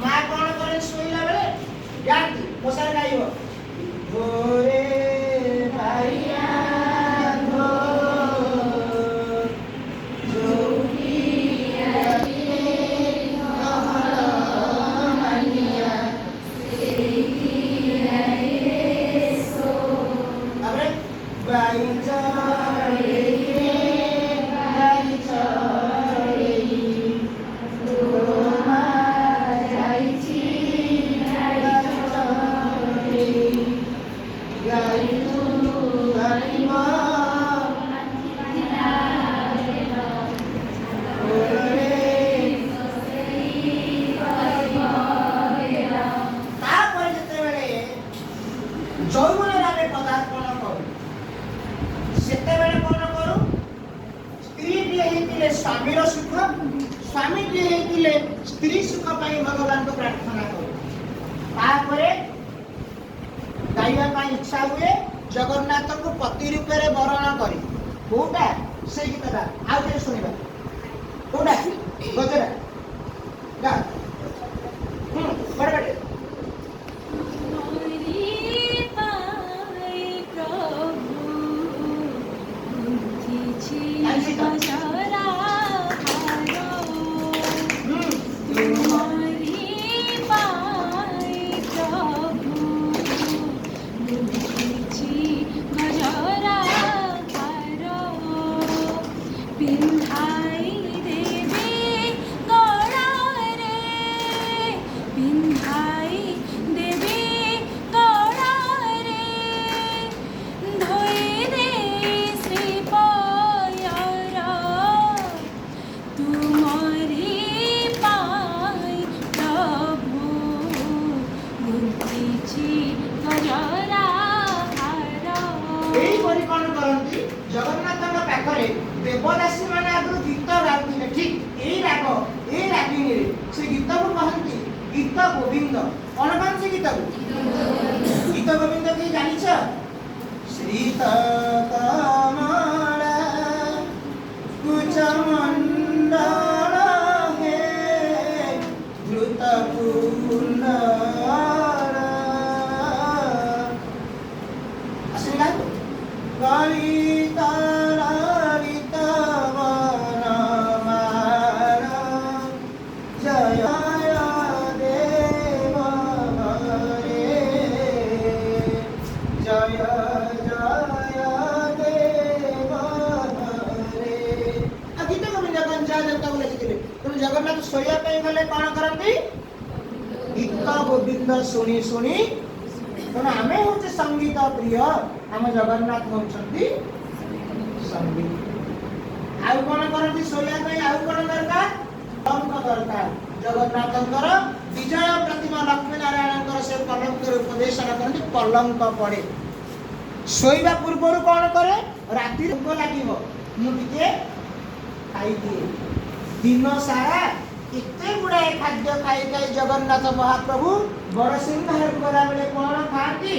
ମା କଣ କରେ ଶୋଇଲା ବେଳେ ଗାଆନ୍ତି, ମୋ ସାଙ୍ଗରେ ଗାଇବ। ଭୋରେ ପାଇଆ ଘୋ, ଯୋଉଠି ରାତିରେ ଗହଳ ମାନିଆ, ତାପରେ ବାଇ ଚଢ଼େଇ, ଗାଇ ଚଢ଼େଇ, ତୋ ମା ଯାଇଛି ଗାଇ ଚଢ଼େଇ, ଗାଈକୁ ଆଣିବ କୋଳରେ। ତାପରେ ଯେତେବେଳେ ଯୌବନରେ ଆମେ ପଦାର୍ପଣ କରୁ, ସେତେବେଳେ କଣ କରୁ? ସ୍ତ୍ରୀଟିଏ ହେଇଥିଲେ ସ୍ୱାମୀର ସୁଖ, ସ୍ୱାମୀଟିଏ ହେଇଥିଲେ ସ୍ତ୍ରୀ ସୁଖ ପାଇଁ ଭଗବାନଙ୍କୁ ପ୍ରାର୍ଥନା କରୁ। ତାପରେ ଗାଇବା ପାଇଁ ଇଚ୍ଛା ହୁଏ ଜଗନ୍ନାଥଙ୍କୁ ପତି ରୂପରେ ବରଣ କରି। କୋଉଟା ସେଇ ଗୀତଟା? ଆଉ ଥରେ ଶୁଣିବା। କୋଉଟା? ଗଜରା ଗା। ବଡ଼ ବଡ଼। ତୁମରି ପାଇଁ ପ୍ରଭୁ ଗୁନ୍ଥିଛି ଗଜରା ହାର। ତୁମରି ପାଇଁ ପ୍ରଭୁ ଗୁନ୍ଥିଛି ଗଜରା ହାର, ପିନ୍ଧାଇ ଦେବେ ଗଳାରେ, ପିନ୍ଧାଇ ଦେବେ ଗଳାରେ, ଧୋଇ ଦେଇ ଶ୍ରୀପୟର। ତୁମରି ପାଇଁ ପ୍ରଭୁ ଗୁନ୍ଥିଛି ଗଜରା ହାର। ଏଇପରି କଣ କରନ୍ତି? ଜଗନ୍ନାଥଙ୍କ ପାଖରେ ଦେବଦାସୀ ମାନେ ଆଗରୁ ଗୀତ ଗାଉଥିଲେ, ଠିକ ଏଇ ରାଗ, ଏଇ ରାଗିଣୀରେ। ସେ ଗୀତକୁ କହନ୍ତି ଗୀତ ଗୋବିନ୍ଦ। କଣ କହନ୍ତି ସେ ଗୀତକୁ? ଗୀତ ଗୋବିନ୍ଦ। କିଏ ଜାଣିଛ? ଶ୍ରୀତ କମଳା କୁଚମଣ୍ଡଳ ହେ ଧୃତ କୁଣ୍ଡଳ। ଆସିନି ଗାଇବୁ? ଗଳିତ ଲଳିତ ବନମାଳ, ଜୟ ଦେବ ହରେ, ଜୟ ଜୟ ଦେବ ହରେ। ଆଉ ଗୀତ ଗୋବିନ୍ଦ କଞ୍ଚା ଜନତାକୁ ଲେଖିଥିଲେ। ତେଣୁ ଜଗନ୍ନାଥ ଶୋଇବା ପାଇଁ ଗଲେ କଣ କରନ୍ତି? ଗୀତ ଗୋବିନ୍ଦ ଶୁଣି ଶୁଣି। ତେଣୁ ଆମେ ହଉଛେ ସଙ୍ଗୀତ ପ୍ରିୟ, ଆମ ଜଗନ୍ନାଥ ହଉଛନ୍ତି ସଙ୍ଗୀତ। ଆଉ କଣ କରନ୍ତି ଶୋଇବା ପାଇଁ? ଆଉ କଣ ଦରକାର? ପଲଙ୍କ ଦରକାର। ଜଗନ୍ନାଥଙ୍କର ବିଜୟ ପ୍ରତିମା ଲକ୍ଷ୍ମୀ ନାରାୟଣଙ୍କର ସେ ପଲଙ୍କର ଉପଦେଶନ କରନ୍ତି। ପଲଙ୍କ ପଡେ। ଶୋଇବା ପୂର୍ବରୁ କଣ କରେ? ରାତିରେ ଭୋକ ଲାଗିବ, ମୁଁ ଟିକେ ଖାଇଦିଏ। ଦିନ ସାରା ଏତେ ଗୁଡାଏ ଖାଦ୍ୟ ଖାଇ ଖାଇ ଜଗନ୍ନାଥ ମହାପ୍ରଭୁ ବଡ଼ସିଂହାରକୁ ଗଲାବେଳେ କଣ ଖାଆନ୍ତି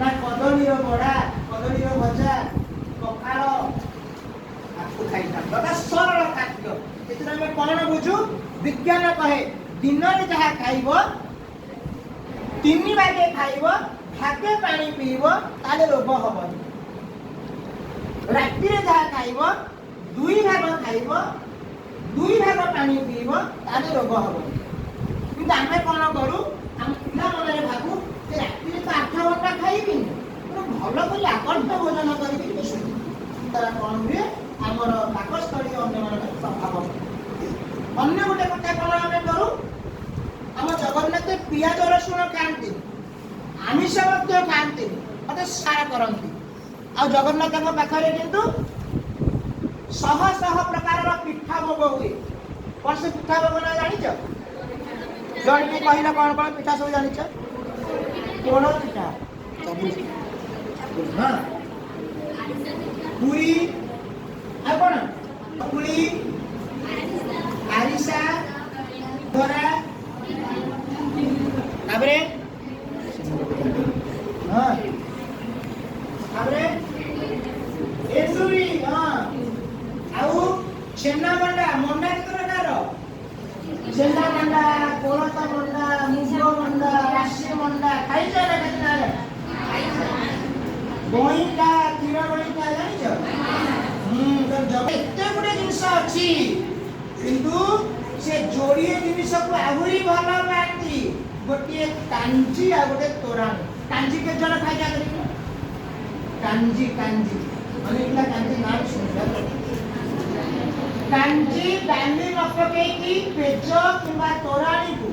ନା କଦଳୀର ବଡା, କଦଳୀର ଭଜା, ପଖାଳ, ଆକୁ ଖାଇଥାନ୍ତି। ଅର୍ଥାତ୍ ସରଳ ଖାଦ୍ୟ। ଏଥିରେ ଆମେ କଣ ବୁଝୁ? ବିଜ୍ଞାନ କହେ, ଦିନରେ ଯାହା ଖାଇବ ତିନି ଭାଗେ ଖାଇବ, ଭାଗେ ପାଣି ପିଇବ, ତାହେଲେ ରୋଗ ହବନି। ରାତିରେ ଯାହା ଖାଇବ ଦୁଇ ଭାଗ ଖାଇବ, ଦୁଇ ଭାଗ ପାଣି ପିଇବ, ତାହେଲେ ରୋଗ ହବନି। କିନ୍ତୁ ଆମେ କଣ କରୁ? ଆମ ପିଲା ମନରେ ଭାବୁ ଯେ ରାତିରେ ତ 8 ଘଣ୍ଟା ଖାଇବିନି, ତେଣୁ ଭଲ କରି ଆକଣ୍ଠ ଭୋଜନ କରିକି ଟିକେ ଶୋଇବି। ତାର କଣ ହୁଏ? ଆମର ପାକସ୍ଥଳୀ ଅନ୍ୟମାନଙ୍କର ପ୍ରଭାବ ପଡ଼େ। ଅନ୍ୟ ଗୋଟେ କଥା କଣ ଆମେ କରୁ? ଆମ ଜଗନ୍ନାଥ ପିଆଜ ରସୁଣ ଖାଆନ୍ତିନି, ଆମିଷ ମଧ୍ୟ ଖାଆନ୍ତିନି, ମତେ ସାରା କରନ୍ତି। ଆଉ ଜଗନ୍ନାଥଙ୍କ ପାଖରେ କିନ୍ତୁ ଶହ ଶହ ପ୍ରକାରର ପିଠା ଭୋଗ ହୁଏ। କଣ ସେ ପିଠା ଭୋଗ ନା ଜାଣିଛ? ଜଣେ କିଏ କହିଲ, କଣ କଣ ପିଠା ସବୁ ଜାଣିଛ? ପୋଡ଼ ପିଠା, ହଁ, ପୁରୀ, ଆଉ କଣ? ଚକୁଳି, ଆରିସା, ବରା, ତାପରେ ହଁ, ତାପରେ ଏଣ୍ଡୁରି, ହଁ, ଆଉ ଛେନା ମଣ୍ଡା। ମଣ୍ଡା କେତେ ପ୍ରକାର? ଛେନା ମଣ୍ଡା, କୋଳଥ ମଣ୍ଡା, ମୁଗ ମଣ୍ଡା, ରାଶି ମଣ୍ଡା ଖାଇଛ ନା ଖାଇଛ? ବଇଁଟା, କ୍ଷୀର ବଇଁଟା ଜାଣିଛ? ତ ଏତେ ଗୁଡେ ଜିନିଷ ଅଛି, କିନ୍ତୁ ସେ ଯୋଡ଼ିଏ ଜିନିଷକୁ ଆହୁରି ଭଲ ପାଆନ୍ତି। ଗୋଟିଏ କାଞ୍ଜି ଆଉ ଗୋଟେ ତୋରାଣୀ। କାଞ୍ଜି କେତେ ଜଣ ଖାଇଛ? ଦେଖିଲ କାଞ୍ଜି? କାଞ୍ଜି ଅନେକ ପିଲା କାଞ୍ଜି ନାଁ ବି ଶୁଣିଲା। କାଞ୍ଜି ଡାଲି ନ ପକେଇକି ପେଜ କିମ୍ବା ତୋରାଣୀକୁ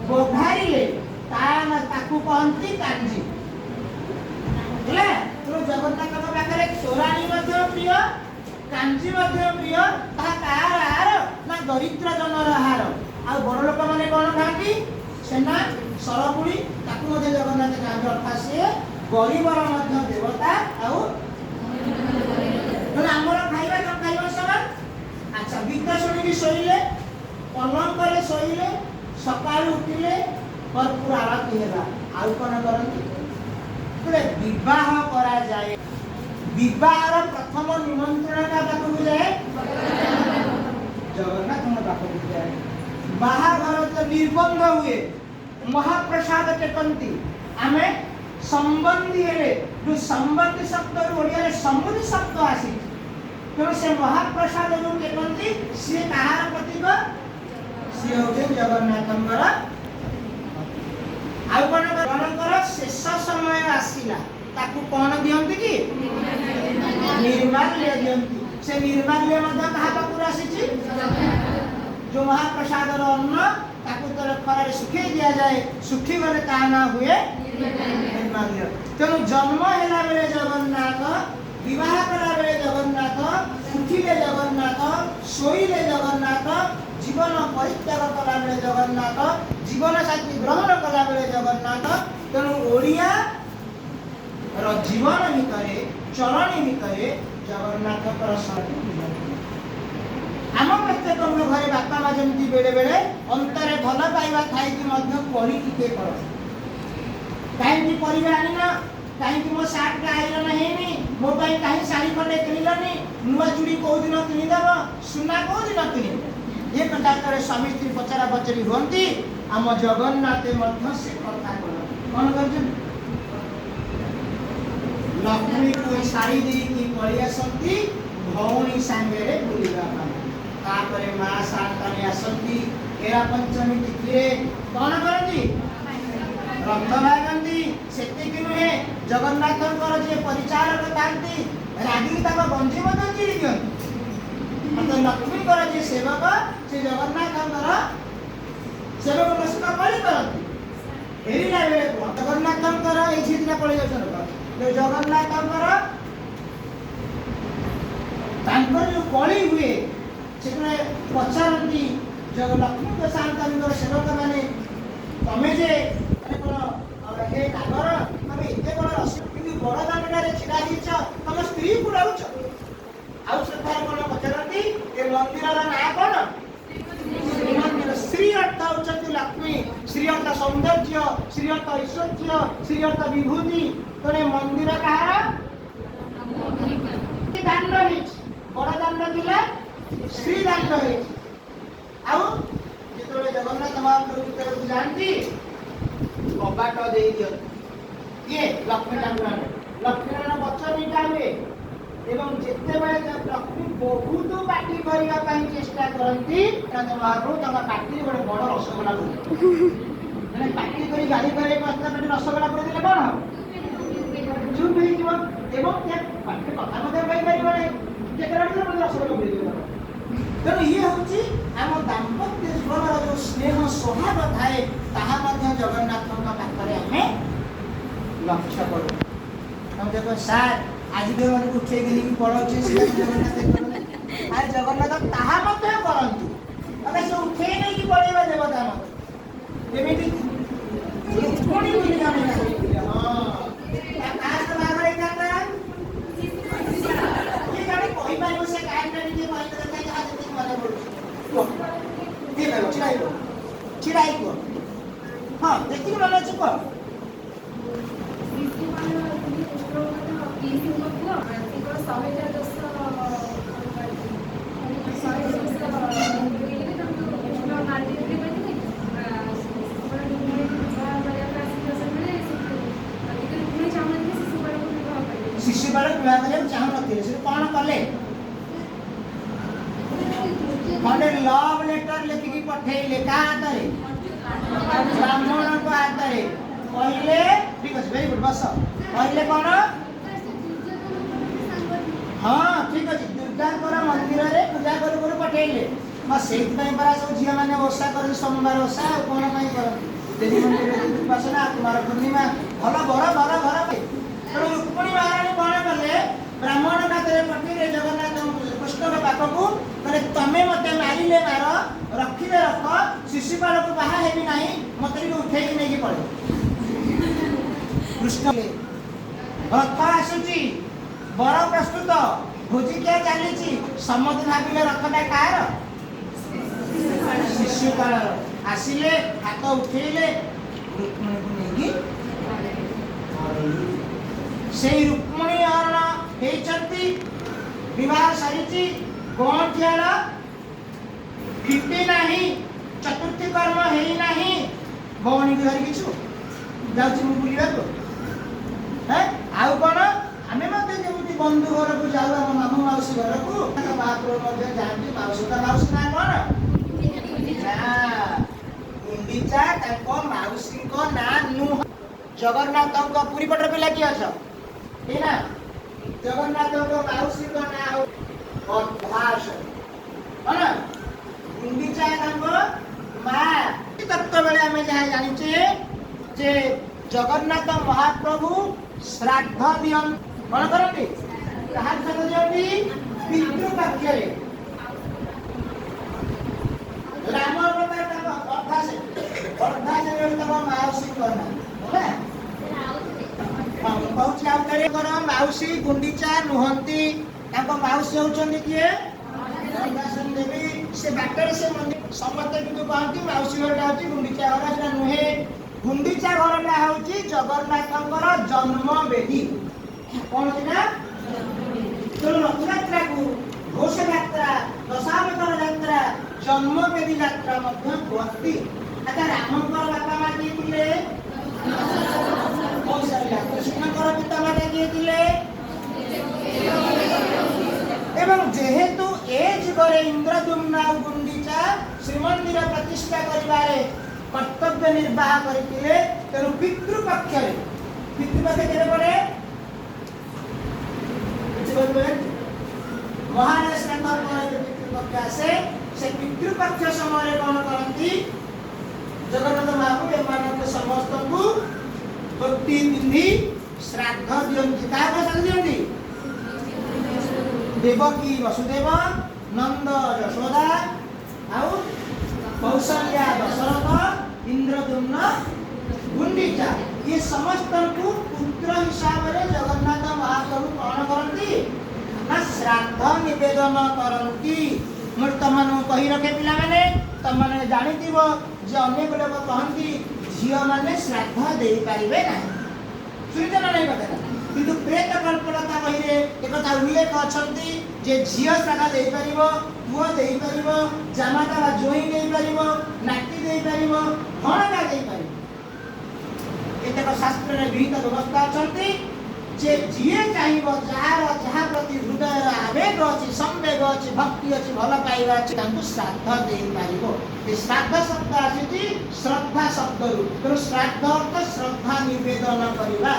ବଘାରିଲେ ତାକୁ କହନ୍ତି କାଞ୍ଜି। ହେଲା? ତେଣୁ ଜଗନ୍ନାଥଙ୍କ ପାଖରେ ତୋରାଣୀ ମଧ୍ୟ ପ୍ରିୟ, କାଞ୍ଜି ମଧ୍ୟ ପ୍ରିୟ। ତାହା କାହାର ଆହାର ନା ଦରିଦ୍ର ଜନର ଆହାର। ଆଉ ବଡ଼ ଲୋକମାନେ କଣ ଖାଆନ୍ତି? ଛେନା, ସରପୁଳି, ତାକୁ ମଧ୍ୟ ଜଗନ୍ନାଥ ଖାଆନ୍ତି। ଅର୍ଥାତ୍ ସିଏ ଗରିବର ମଧ୍ୟ ଦେବତା। ଆଉ ତେଣୁ ଆମର ଖାଇବା ତାଙ୍କ ଖାଇବା ସମାନ। ଆଚ୍ଛା, ଗୀତ ଶୁଣିକି ଶୋଇଲେ, ପଲଙ୍କରେ ଶୋଇଲେ, ସକାଳୁ ଉଠିଲେ କର୍ପୂର ଆଳତି ହେଲା। ଆଉ କଣ କରନ୍ତି? ଯେତେବେଳେ ବିବାହ କରାଯାଏ, ବିବାହର ପ୍ରଥମ ନିମନ୍ତ୍ରଣ କାହା ପାଖକୁ ଯାଏ? ଜଗନ୍ନାଥଙ୍କ ପାଖକୁ ଯାଏ। ବାହାଘର ତ ନିର୍ବନ୍ଧ ହୁଏ, ମହାପ୍ରସାଦ ଟେକନ୍ତି। ଆମେ ସମ୍ବନ୍ଧୀ ହେଲେ, ଯୋଉ ସମ୍ବନ୍ଧୀ ଶବ୍ଦରୁ ଓଡ଼ିଆରେ ସମୁଦି ଶବ୍ଦ ଆସିଛି। ତେଣୁ ସେ ମହାପ୍ରସାଦ ଯୋଉ ଟେକନ୍ତି, ସିଏ କାହାର ପ୍ରତୀକ? ସିଏ ହଉଛନ୍ତି ଜଗନ୍ନାଥଙ୍କର। ଆଉ କଣ? ଜଣଙ୍କର ଶେଷ ସମୟ ଆସିଲା, ତାକୁ କଣ ଦିଅନ୍ତି କି? ନିର୍ମାଲ୍ୟ ଦିଅନ୍ତି। ସେ ନିର୍ମାଲ୍ୟ ମଧ୍ୟ କାହା ପାଖରୁ ଆସିଛି? ଯୋଉ ମହାପ୍ରସାଦର ଅନ୍ନ, ତାକୁ ଯେତେବେଳେ ଖରାରେ ଶୁଖେଇ ଦିଆଯାଏ, ଶୁଖିଗଲେ ତା ନାଁ ହୁଏ ନିର୍ମାଲ୍ୟ। ତେଣୁ ଜନ୍ମ ହେଲା ବେଳେ ଜଗନ୍ନାଥ, ବିବାହ କଲା ବେଳେ ଜଗନ୍ନାଥ, ଉଠିଲେ ଜଗନ୍ନାଥ, ଶୋଇଲେ ଜଗନ୍ନାଥ, ଜୀବନ ପରିତ୍ୟାଗ କଲା ବେଳେ ଜଗନ୍ନାଥ, ଜୀବନ ସାଥୀ ଗ୍ରହଣ କଲା ବେଳେ ଜଗନ୍ନାଥ। ତେଣୁ ଓଡ଼ିଆ ର ଜୀବନ ଭିତରେ, ଚଳଣି ଭିତରେ ଜଗନ୍ନାଥଙ୍କର ଶକ୍ତି। ଆମ ପ୍ରତ୍ୟେକଙ୍କ ଘରେ ବାପା ମା ଯେମିତି ବେଳେ ବେଳେ ଅନ୍ତରେ ଭଲ ପାଇବା ଥାଇକି ମଧ୍ୟ କଳି ଟିକେ କରନ୍ତି। କାହିଁକି ପରିବା ଆଣିନ? କାହିଁକି ମୋ ସାର୍ଟଟା ଆଇରନ୍ ହେଇନି? ମୋ ପାଇଁ କାହିଁ ଶାଢ଼ୀ ଖଣ୍ଡେ କିଣିଲନି? ନୂଆ ଚୁଡ଼ି କୋଉ ଦିନ କିଣିଦବ? ସୁନା କୋଉ ଦିନ କିଣିବ? ଏ କଥା ଯେତେବେଳେ ସ୍ୱାମୀ ସ୍ତ୍ରୀ ପଚରା ପଚରି ହୁଅନ୍ତି, ଆମ ଜଗନ୍ନାଥ ମଧ୍ୟ ସେ କଥା କରନ୍ତି। କଣ କରିଛନ୍ତି? ଲକ୍ଷ୍ମୀକୁ ଶାଢ଼ୀ ଦେଇକି ପଳେଇ ଆସନ୍ତି ଭଉଣୀ ସାଙ୍ଗରେ ବୁଲିବା ପାଇଁ। ତାପରେ ମା ସାଆନ୍ତାଣୀ ଆସନ୍ତି। ହେରା ପଞ୍ଚମୀ ତିଥିରେ କଣ କରନ୍ତି? ରଥ ଭାଙ୍ଗନ୍ତି। ସେତିକି ନୁହେଁ, ଜଗନ୍ନାଥଙ୍କର ଯିଏ ପରିଚାରକ ଥାନ୍ତି, ରାଗିକି ତାଙ୍କ ଗଞ୍ଜି ମଧ୍ୟ ଚିରି ଦିଅନ୍ତି। ଅର୍ଥାତ୍ ଲକ୍ଷ୍ମୀଙ୍କର ଯିଏ ସେବକ, ସେ ଜଗନ୍ନାଥଙ୍କର ସେବକଙ୍କ ସହିତ କଳି କରନ୍ତି। ଫେରିଲା ବେଳକୁ ଜଗନ୍ନାଥଙ୍କର ଏଇ ଝିଅଟା ପଳେଇ ଯାଉଛନ୍ତି। ଜଗନ୍ନାଥଙ୍କର ତାଙ୍କର ଯୋଉ କଳି ହୁଏ, ସେତେବେଳେ ପଚାରନ୍ତି ଲକ୍ଷ୍ମୀଙ୍କ ସାଆନ୍ତାଣୀଙ୍କର ସେବକମାନେ, ତମେ ଯେ ମାନେ କଣ, ହେ ନାଗର, ତମେ ଏତେ ବଡ ରସି, କିନ୍ତୁ ବଡ ଦାଣ୍ଡଟାରେ ଛିଡା ହେଇଛ, ତମ ସ୍ତ୍ରୀକୁ ଡରୁଛ? ଆଉ ସେଠାରେ କଣ ପଚାରନ୍ତି? ଏ ମନ୍ଦିରର ନାଁ କଣ? ଶ୍ରୀମନ୍ଦିର। ଶ୍ରୀ ଅର୍ଥ ହଉଛନ୍ତି ଲକ୍ଷ୍ମୀ, ଶ୍ରୀ ଅର୍ଥ ସୌନ୍ଦର୍ଯ୍ୟ, ଶ୍ରୀ ଅର୍ଥ ଐଶ୍ୱର୍ଯ୍ୟ, ଶ୍ରୀ ଅର୍ଥ ବିଭୂତି। ତେଣୁ ଏ ମନ୍ଦିର କାହାର? ଦାଣ୍ଡ ହେଇଛି। ବଡ ଦାଣ୍ଡ ଥିଲା, ଶ୍ରୀ ଦାଣ୍ଡ ହେଇଛି। ଆଉ ଯେତେବେଳେ ଜଗନ୍ନାଥ ମହାପ୍ରଭୁ ଭିତରକୁ ଯାଆନ୍ତି, କବାଟ ଦେଇ ଦିଅନ୍ତି କିଏ? ଲକ୍ଷ୍ମୀ ଠାକୁରାଣୀ। ଲକ୍ଷ୍ମୀନାରାୟଣ ବଚନ ହୁଏ ଏବଂ ଯେତେବେଳେ ଲକ୍ଷ୍ମୀ ବହୁତ ପାଟି କରିବା ପାଇଁ ଚେଷ୍ଟା କରନ୍ତି, ଜଗନ୍ନାଥ ମହାପ୍ରଭୁ ତାଙ୍କ ପାଟିରେ ଗୋଟେ ବଡ ରସଗୋଲା ପୁରେଇ, ମାନେ ପାଟି କରି ଗାଳି କରିବାକୁ ଆସିଲା, ପାଟି ରସଗୋଲା ପୁରେଇ ଦେଲେ କଣ ହବ? ଚୁପ୍ ହେଇଯିବ ଏବଂ ସେ ପାଟିରେ କଥା ମଧ୍ୟ କହିପାରିବ ନାହିଁ। ଯେତେବେଳେ ରସଗୋଲା ପୁରେଇ ଦେବ। ତେଣୁ ଇଏ ହଉଛି ଆମ ଦାମ୍ପତ୍ୟ ଜୀବନର ଯୋଉ ସ୍ନେହ ସୌହାର୍ଦ୍ଦ ଥାଏ, ତାହା ମଧ୍ୟ ଜଗନ୍ନାଥଙ୍କ ପାଖରେ ଆମେ ଲକ୍ଷ୍ୟ କରୁ। ତମେ ଦେଖ ସାର୍, ଆଜି ମାନଙ୍କୁ ଉଠେଇକି ନେଇକି ପଳାଉଛି, ଜଗନ୍ନାଥ କରନ୍ତି। ଆରେ ଜଗନ୍ନାଥ ତାହା ମଧ୍ୟ କରନ୍ତୁ। ଆମେ ସେ ଉଠେଇ ନେଇକି ପଳେଇବା ଦେବତା ମଧ୍ୟ ଯେମିତି ରୁକ୍ମିଣୀ ବୋଲି ଆମେ ଜାଣିଥିଲେ। ହଁ, କାହା ସହ ବାହାଘର ହେଇଥାନ୍ତା? କିଏ ଜଣେ କହିପାରିବ ସେ କାହାଣୀଟା? ଟିକେ କହିଲେ ଦେଖା, ଯାହା ଯେତିକି ମନେ ପଡୁଛି କୁହ। କିଏ କହିବ? ଛିଡ଼ା ହେଇକୁହ, ଛିଡ଼ା ହେଇ କୁହ। ହଁ, ଯେତିକି ମନେ ଅଛି କୁହ। ଶିଶୁପାଳ ଥିଲେ କୃଷ୍ଣଙ୍କର ପିଇସିଙ୍କ ପୁଅ। ତାଙ୍କର 100ଟା ଦୋଷ କରିଥିଲେ। 100 ଦୋଷ ହେଇଗଲେ ତାଙ୍କୁ କୃଷ୍ଣ ମାରିଦେଲେ। ବିବାହ କରିବାକୁ ଚାହୁଁନଥିଲେ। ସେ କ'ଣ କଲେ? ଖଣ୍ଡେ ଲଭ୍ ଲେଟର ଲେଖିକି ପଠେଇଲେ। କାହା ହାତରେ? ବ୍ରାହ୍ମଣଙ୍କ ହାତରେ। କହିଲେ, ଠିକ ଅଛି, ଭେରି ଗୁଡ୍, ବସ। କହିଲେ କ'ଣ? ହଁ, ଠିକ ଅଛି। ଦୁର୍ଗାଙ୍କର ମନ୍ଦିରରେ ପୂଜା କରୁ କରୁ ପଠେଇଲେ। ହଁ, ସେଇଥିପାଇଁ ପରା ସବୁ ଝିଅମାନେ ଓଷା କରନ୍ତି, ସୋମବାର ଓଷା। ଆଉ କ'ଣ ପାଇଁ କରନ୍ତି? ଦେବୀ ମନ୍ଦିରରେ ଦେବୀ ଉପାସନା, କୁମାର ପୂର୍ଣ୍ଣିମା, ଭଲ ବର ବର ଘର। ତେଣୁ ରୁକ୍ମିଣୀ ମହାରାଣୀ କ'ଣ କଲେ? ବ୍ରାହ୍ମଣ ହାତରେ ପଠେଇଲେ ଜଗନ୍ନାଥ କୃଷ୍ଣଙ୍କ ପାଖକୁ। କହିଲେ, ତମେ ମତେ ମାରିଲେ ମାର, ରଖିଲେ ରଖ, ଶିଶୁପାଳକୁ ବାହା ହେବି ନାହିଁ, ମତେ ଟିକେ ଉଠେଇକି ନେଇକି ପଳେଇ। କୃଷ୍ଣ, ରଥ ଆସୁଛି, ବର ପ୍ରସ୍ତୁତ, ଭୋଜିଖିଆ ଚାଲିଛି। ସମସ୍ତେ ଭାବିଲେ ରଥଟା କାହାର? ଶିଶୁପାଳର। ଆସିଲେ, ହାତ ଉଠେଇଲେ, ରୁକ୍ମିଣୀକୁ ନେଇକି ପଳେଇଲେ। ସେଇ ରୁକ୍ମିଣୀ ହରଣ ହେଇଛନ୍ତି, ବିବାହ ସରିଛି, ଗଅଁଠିଆଳ ଫିଟି ନାହିଁ, ଚତୁର୍ଥୀ କର୍ମ ହେଇନାହିଁ, ଭଉଣୀକୁ ଧରିକି ଛୁ ଯାଉଛି ମୁଁ ବୁଲିବାକୁ। ଆଉ କ'ଣ? ଆମେ ମଧ୍ୟ ଯେମିତି ବନ୍ଧୁ ଘରକୁ ଯାଉ, ଆମ ମାମୁଁ ମାଉସୀ ଘରକୁ, ତାଙ୍କ ମହାପ୍ରଭୁ ମଧ୍ୟ ଯାଆନ୍ତି ମାଉସୀ। ତା ମାଉସୀ ନାଁ କ'ଣ? ନା, ଗୁଣ୍ଡିଚା ତାଙ୍କ ମାଉସୀଙ୍କ ନାଁ ନୁହଁ। ଜଗନ୍ନାଥଙ୍କ, ପୁରୀ ପଟର ପିଲା କିଏ ଅଛ? ଠିକ ନା? ଜଗନ୍ନାଥଙ୍କ ମାଉସୀଙ୍କ ନାଁ ହଉ ଅଭାସ କଣ? ଗୁଣ୍ଡିଚା ତାଙ୍କ ମା। ତତ୍ତ୍ୱ ବେଳେ ଆମେ ଯାହା ଜାଣିଛେ ଯେ ଜଗନ୍ନାଥ ମହାପ୍ରଭୁ ଶ୍ରାଦ୍ଧ ଦିଅନ୍ତି। କଣ କରନ୍ତି? କାହା ଶ୍ରାଦ୍ଧ ଦିଅନ୍ତି? ପିତୃପକ୍ଷରେ। ରାମ ଅବତାର ତାଙ୍କ ଅର୍ଦ୍ଧାସେ, ଅର୍ଦ୍ଧାସେ ତାଙ୍କ ମାଉସୀଙ୍କ ନାଁ ହେଲା। ହଁ, ମୁଁ କହୁଛି ଆଉ ଥରେ କର, ମାଉସୀ ଗୁଣ୍ଡିଚା ନୁହନ୍ତି। ତାଙ୍କ ମାଉସୀ ହଉଛନ୍ତି କିଏ? ଅର୍ଦ୍ଧାସନ ଦେବୀ। ସେ ବାଟରେ ସେ ମନ୍ଦିର, ସମସ୍ତେ କିନ୍ତୁ କହନ୍ତି ମାଉସୀ ଘରଟା ହଉଛି ଗୁଣ୍ଡିଚା ଘର, ସେଟା ନୁହେଁ। ଗୁଣ୍ଡିଚା ଘରଟା ହଉଛି ଜଗନ୍ନାଥଙ୍କର ଜନ୍ମ ବେଦୀ। କଣ ସେଟା? ତେଣୁ ରଥଯାତ୍ରାକୁ ଘୋଷ ଯାତ୍ରା, ଦଶାବତାର ଯାତ୍ରା, ଜନ୍ମବେଦୀ ଯାତ୍ରା ମଧ୍ୟ କୁହନ୍ତି। ଆଚ୍ଛା, ରାମଙ୍କର ବାପା ମା କିଏ ଥିଲେ? କୌଶଲ୍ୟା। କୃଷ୍ଣଙ୍କର ପିତା ମାତା କିଏ ଥିଲେ? ଏବଂ ଯେହେତୁ ଏ ଯୁଗରେ ଇନ୍ଦ୍ରଦ୍ୟୁମ୍ନ ଆଉ ଗୁଣ୍ଡିଚା ଶ୍ରୀମନ୍ଦିର ପ୍ରତିଷ୍ଠା କରିବାରେ କର୍ତ୍ତବ୍ୟ ନିର୍ବାହ କରିଥିଲେ, ତେଣୁ ପିତୃପକ୍ଷରେ, ପିତୃପକ୍ଷ କେବେ ପଡ଼େ? ମହାଲୟ ଶ୍ରାଦ୍ଧ ପରେ ଯୋଉ ପିତୃପକ୍ଷ ଆସେ, ସେ ପିତୃପକ୍ଷ ସମୟରେ କଣ କରନ୍ତି? ଜଗନ୍ନାଥ ମହାପ୍ରଭୁ ଏମାନଙ୍କୁ ସମସ୍ତଙ୍କୁ ଧୋତି ପିନ୍ଧି ଶ୍ରାଦ୍ଧ ଦିଅନ୍ତି। କାହାକୁ ଶ୍ରାଦ୍ଧ ଦିଅନ୍ତି? ଦେବକୀ ବସୁଦେବ, ନନ୍ଦ ଯଶୋଦା, ଆଉ କୌଶଲ୍ୟା ଦଶରଥ, ଇନ୍ଦ୍ରଦ୍ୟୁମ୍ନ ଗୁଣ୍ଡିଚା। ଇଏ ସମସ୍ତଙ୍କୁ ପୁତ୍ର ହିସାବରେ ଜଗନ୍ନାଥ ମହାପ୍ରଭୁ କଣ କରନ୍ତି ନା ଶ୍ରାଦ୍ଧ ନିବେଦନ କରନ୍ତି। ମୁଁ ତମମାନଙ୍କୁ କହି ରଖେ ପିଲାମାନେ, ତମମାନେ ଜାଣିଥିବ ଯେ ଅନେକ ଲୋକ କହନ୍ତି ଝିଅମାନେ ଶ୍ରାଦ୍ଧ ଦେଇପାରିବେ ନାହିଁ। ଶୁଣିଛ ନା ନାହିଁ କଥାଟା? କିନ୍ତୁ ପ୍ରେତ କଳ୍ପଲତା ବହିରେ ଏକଥା ଉଲ୍ଲେଖ ଅଛନ୍ତି ଯେ ଝିଅ ଶ୍ରାଦ୍ଧ ଦେଇପାରିବ, ପୁଅ ଦେଇପାରିବ, ଜାମାତା ବା ଜୋଇଁ ଦେଇପାରିବ, ନାତି ଦେଇପାରିବ, ଭଣଜା ଦେଇପାରିବ। କେତେକ ଶାସ୍ତ୍ରରେ ବିହିତ ବ୍ୟବସ୍ଥା ଅଛନ୍ତି ଯେ ଯିଏ ଚାହିଁବ, ଯାହାର ଯାହା ପ୍ରତି ହୃଦୟର ଆବେଗ ଅଛି, ସମ୍ବେଗ ଅଛି, ଭକ୍ତି ଅଛି, ଭଲ ପାଇବା ଅଛି, ତାଙ୍କୁ ଶ୍ରାଦ୍ଧ ଦେଇପାରିବ। ଏ ଶ୍ରାଦ୍ଧ ଶବ୍ଦ ଆସିଛି ଶ୍ରଦ୍ଧା ଶବ୍ଦରୁ। ତେଣୁ ଶ୍ରାଦ୍ଧ ଅର୍ଥ ଶ୍ରଦ୍ଧା ନିବେଦନ କରିବା।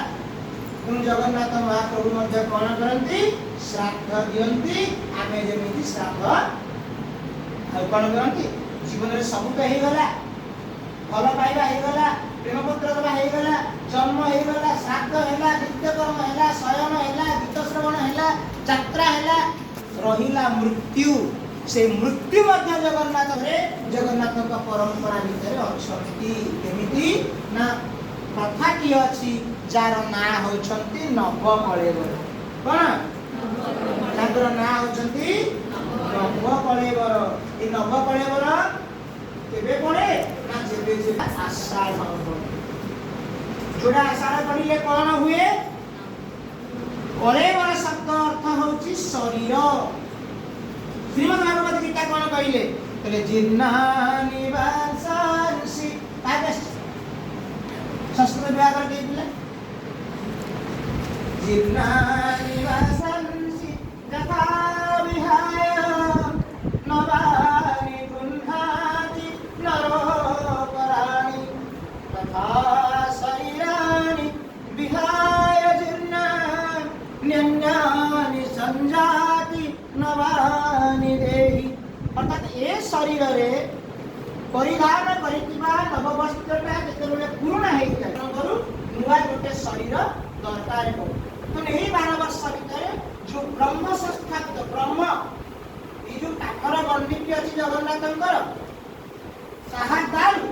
ତେଣୁ ଜଗନ୍ନାଥ ମହାପ୍ରଭୁ ମଧ୍ୟ କଣ କରନ୍ତି? ଶ୍ରାଦ୍ଧ ଦିଅନ୍ତି। ଆମେ ଯେମିତି ଶ୍ରାଦ୍ଧ, ଆଉ କଣ କରନ୍ତି? ଜୀବନରେ ସବୁ ତ ହେଇଗଲା, ଭଲ ପାଇବା ହେଇଗଲା, ପ୍ରେମପତ୍ର ଦେବା ହେଇଗଲା, ଜନ୍ମ ହେଇଗଲା, ଶ୍ରାଦ୍ଧ ହେଲା, ନିତ୍ୟକର୍ମ ହେଲା, ଶୟନ ହେଲା, ଗୀତ ଶ୍ରବଣ ହେଲା, ଯାତ୍ରା ହେଲା, ରହିଲା ମୃତ୍ୟୁ। ସେ ମୃତ୍ୟୁ ମଧ୍ୟ ଜଗନ୍ନାଥରେ, ଜଗନ୍ନାଥଙ୍କ ପରମ୍ପରା ଭିତରେ ଅଛନ୍ତି। କେମିତି ନା ପ୍ରଥାଟି ଅଛି ଯାର ନାଁ ହଉଛନ୍ତି ନବକଳେବର। କଣ ତାଙ୍କର ନାଁ ହଉଛନ୍ତି? ନବକଳେବର। ଏ ନବକଳେବର କେବେ ପଡେ ନା ଯେବେ ଯେବେ ଆଷାଢ଼ ପଡେ। ଯୋଉଟା ଆଷାଢ଼ ପଡିଲେ କଣ ହୁଏ? କଳେବର ଶବ୍ଦ ଅର୍ଥ ହଉଛି ଶରୀର। ଶ୍ରୀମଦ ଭାଗବତ ଗୀତା କଣ କହିଲେ? କହିଲେ ଜୀର୍ଣ୍ଣାନି ବାସାଂସି। କାହାକୁ ଆସିଛି? ସଂସ୍କୃତ ବିଭାଗର କେହି ପିଲା? ଜୀର୍ଣ୍ଣାନି ବାସାଂସି। ଶରୀରରେ ପରିଧାନ କରିଥିବା ନବବସ୍ତ୍ରଟା ଯେତେବେଳେ ପୁରୁଣା ହେଇଥାଏ, କରୁ ନୂଆ ଗୋଟେ ଶରୀର ଦରକାର ପଡେ। ତେଣୁ ଏଇ 12 ବର୍ଷ ଭିତରେ ଯୋଉ ବ୍ରହ୍ମ ସଂସ୍ଥାପିତ ବ୍ରହ୍ମ, ଏଇ ଯୋଉ କାଠର ଗଣ୍ଡିଟି ଅଛି ଜଗନ୍ନାଥଙ୍କର, ତାହା ଦାରୁ,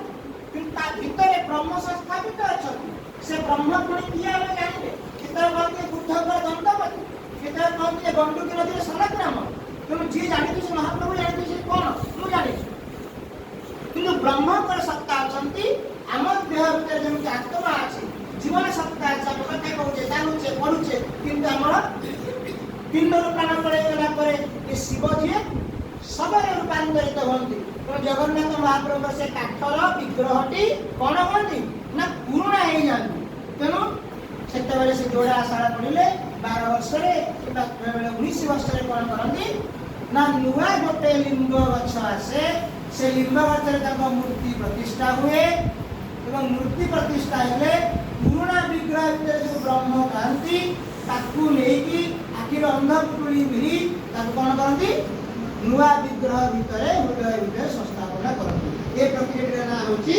କିନ୍ତୁ ତା ଭିତରେ ବ୍ରହ୍ମ ସଂସ୍ଥାପିତ ଅଛନ୍ତି। ସେ ବ୍ରହ୍ମ ପୁଣି କିଏ ଆମେ ଜାଣିଲେ। କେତେବେଳେ କହନ୍ତି ବୁଦ୍ଧଙ୍କର ଦନ୍ତପତି, କେତେବେଳେ କହନ୍ତି ଯେ ଗଣ୍ଡୁକୀ ନଦୀରେ ସନଗ୍ରାମ। ତେଣୁ ଯିଏ ଜାଣିଛି ସେ ମହାପ୍ରଭୁ ଜାଣିଛି ସେ କଣ, ମୁଁ ଜାଣିଛି। କିନ୍ତୁ ବ୍ରହ୍ମଙ୍କର ସତ୍ତା ଅଛନ୍ତି। ଆମ ଦେହ ଭିତରେ ଯେମିତି ଆତ୍ମା ଅଛି, ଜୀବନ ସତ୍ତା ଅଛି, ଆମେ କଥା କହୁଛେ, ଜାଣୁଛେ, ପଢୁଛେ, କିନ୍ତୁ ଆମର ପିଣ୍ଡରୁ ପ୍ରାଣ ପଳେଇଗଲା ପରେ ଏ ଶିବ ଯିଏ ଶବରେ ରୂପାନ୍ତରିତ ହୁଅନ୍ତି। ତେଣୁ ଜଗନ୍ନାଥ ମହାପ୍ରଭୁଙ୍କ ସେ କାଠର ବିଗ୍ରହଟି କଣ ହୁଅନ୍ତି ନା ପୁରୁଣା ହେଇଯାଆନ୍ତି। ତେଣୁ ସେତେବେଳେ ସେ ଯୋଡ଼ା ଆଷାଢ଼ ପଡ଼ିଲେ 12 ବର୍ଷରେ କିମ୍ବା ବେଳେବେଳେ 19 ବର୍ଷରେ କଣ କରନ୍ତି ନା ନୂଆ ଗୋଟେ ଲିମ୍ବ ଗଛ ଆସେ, ସେ ଲିମ୍ବ ଗଛରେ ତାଙ୍କ ମୂର୍ତ୍ତି ପ୍ରତିଷ୍ଠା ହୁଏ ଏବଂ ମୂର୍ତ୍ତି ପ୍ରତିଷ୍ଠା ହେଲେ ପୁରୁଣା ବିଗ୍ରହ ଭିତରେ ଯୋଉ ବ୍ରହ୍ମ ଥାନ୍ତି ତାକୁ ନେଇକି ଆଖିର ଅନ୍ଧପୁଟୁଳି ଭିଡ଼ି ତାକୁ କଣ କରନ୍ତି, ନୂଆ ବିଗ୍ରହ ଭିତରେ ହୃଦୟ ଭିତରେ ସଂସ୍ଥାପନା କରନ୍ତି। ଏ ପ୍ରକ୍ରିୟାଟିର ନାଁ ହଉଛି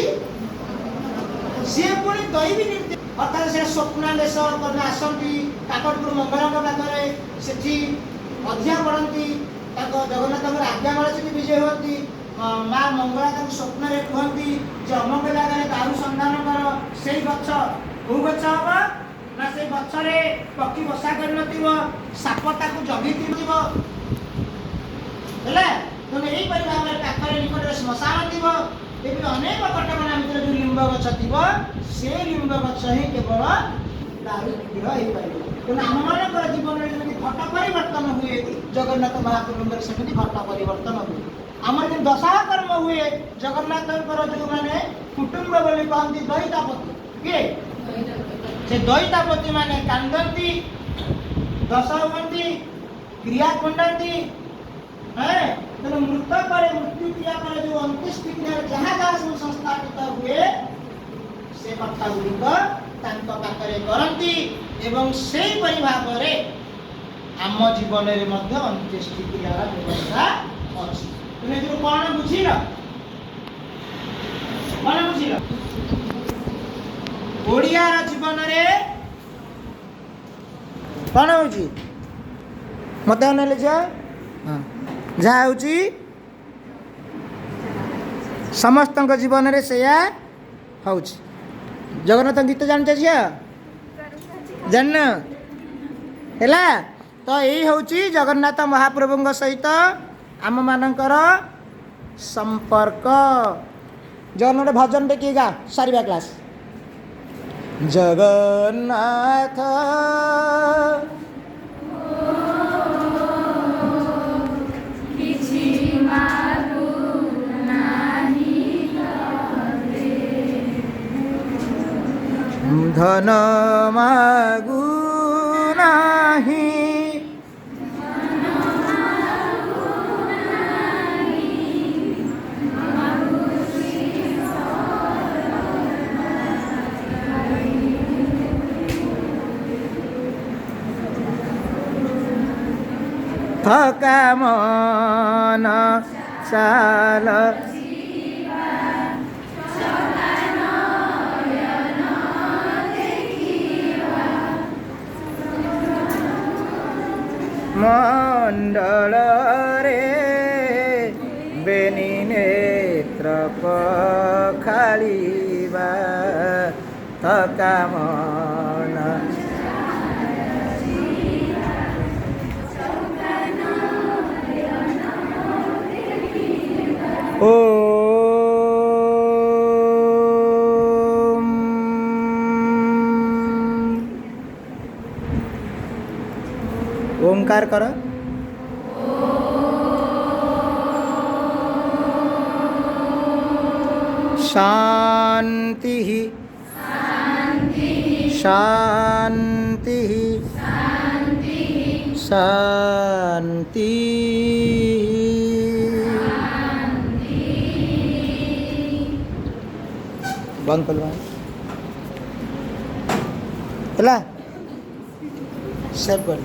ସିଏ ପୁଣି ଦୈବୀ ନିର୍ଦ୍ଦେଶ, ଅର୍ଥାତ୍ ସେ ସ୍ୱପ୍ନାଦେଶ ଆସନ୍ତି କାକଟପୁର ମଙ୍ଗଳାଙ୍କ ପାଖରେ, ସେଠି ଅଧିଆ ପଡ଼ନ୍ତି, ତାଙ୍କ ଜଗନ୍ନାଥଙ୍କର ଆଜ୍ଞାମାଳ ସେଠି ବିଜୟ ହୁଅନ୍ତି। ମା ମଙ୍ଗଳା ତାଙ୍କୁ ସ୍ୱପ୍ନରେ କୁହନ୍ତି ଯେ ଅମକ ଜାଗାରେ ଦାରୁ ସନ୍ଧାନ କର, ସେଇ ଗଛ କୋଉ ଗଛ ହବ ନା ସେଇ ଗଛରେ ପକ୍ଷୀ ବସା କରିନଥିବ, ସାପ ତାକୁ ଜଗିଥିବ, ହେଲା। ତେଣୁ ଏହିପରି ଭାବରେ ପାଖରେ ନିକଟରେ ଶ୍ମଶାନ ଥିବ, ଏପରି ଅନେକ କଟକଣା ଭିତରେ ଯୋଉ ଲିମ୍ବ ଗଛ ଥିବ ସେ ଲିମ୍ବ ଗଛ ହିଁ କେବଳ ଦାରୁ ବିଗ୍ରହ ହେଇପାରିବ। ତେଣୁ ଆମମାନଙ୍କର ଜୀବନରେ ଯେମିତି ଘଟ ପରିବର୍ତ୍ତନ ହୁଏ, ଜଗନ୍ନାଥ ମହାପ୍ରଭୁଙ୍କର ସେମିତି ଘଟ ପରିବର୍ତ୍ତନ ହୁଏ। ଆମର ଯେମିତି ଦଶାହ କର୍ମ ହୁଏ, ଜଗନ୍ନାଥଙ୍କର ଯୋଉମାନେ କୁଟୁମ୍ବ ବୋଲି କହନ୍ତି ଦଇତାପତି, କିଏ ସେ ଦଇତାପତି ମାନେ କାନ୍ଦନ୍ତି, ଦଶ ହୁଅନ୍ତି, କ୍ରିୟା ଖଣ୍ଡନ୍ତି। ତେଣୁ ମୃତ ପରେ ମୃତ୍ୟୁ କ୍ରିୟା ପରେ ଯୋଉ ଅନ୍ତ୍ୟେଷ୍ଟି କ୍ରିୟାରେ ଯାହା ଯାହା ସବୁ ସଂସ୍ଥାପିତ ହୁଏ ସେ କଥା ଗୁଡ଼ିକ ତାଙ୍କ ପାଖରେ କରନ୍ତି। ଏବଂ ସେହିପରି ଭାବରେ ଆମ ଜୀବନରେ ମଧ୍ୟ ଅନ୍ତ୍ୟେଷ୍ଟି କ୍ରିୟାର ବ୍ୟବସ୍ଥା ଅଛି। ତୁମେ ଏଥିରୁ କଣ ବୁଝିଲ? କଣ ବୁଝିଲ? ଓଡ଼ିଆର ଜୀବନରେ କଣ ହଉଛି? ମତେ ଅନେଇଲେ ଝିଅ, ହଁ, ଯାହା ହଉଛି ସମସ୍ତଙ୍କ ଜୀବନରେ ସେଇଆ ହଉଛି। ଜଗନ୍ନାଥ ଗୀତ ଜାଣିଛ ଝିଅ? ଜାଣିନ? ହେଲା ତ ଏଇ ହେଉଛି ଜଗନ୍ନାଥ ମହାପ୍ରଭୁଙ୍କ ସହିତ ଆମମାନଙ୍କର ସମ୍ପର୍କ। ଜଗନ୍ନାଥ ଗୋଟେ ଭଜନ ଟେ କିଏ ଗା, ସାରିବା କ୍ଲାସ୍। ଜଗନ୍ନାଥ କିଛି ମାଗୁ ନାହିଁ ତୋତେ, ଧନ ମାଗୁ ନାହିଁ, ଥକା ମନ ଚାଲ ମଣ୍ଡଳରେ ବେନି ନେତ୍ର ପଖାଳିବା, ଥକା ମନ ଓମ୍। ଓଙ୍କାର କର। शांति शांति शांति। बंद कर ହେଲା, ସେଭ୍ କରି।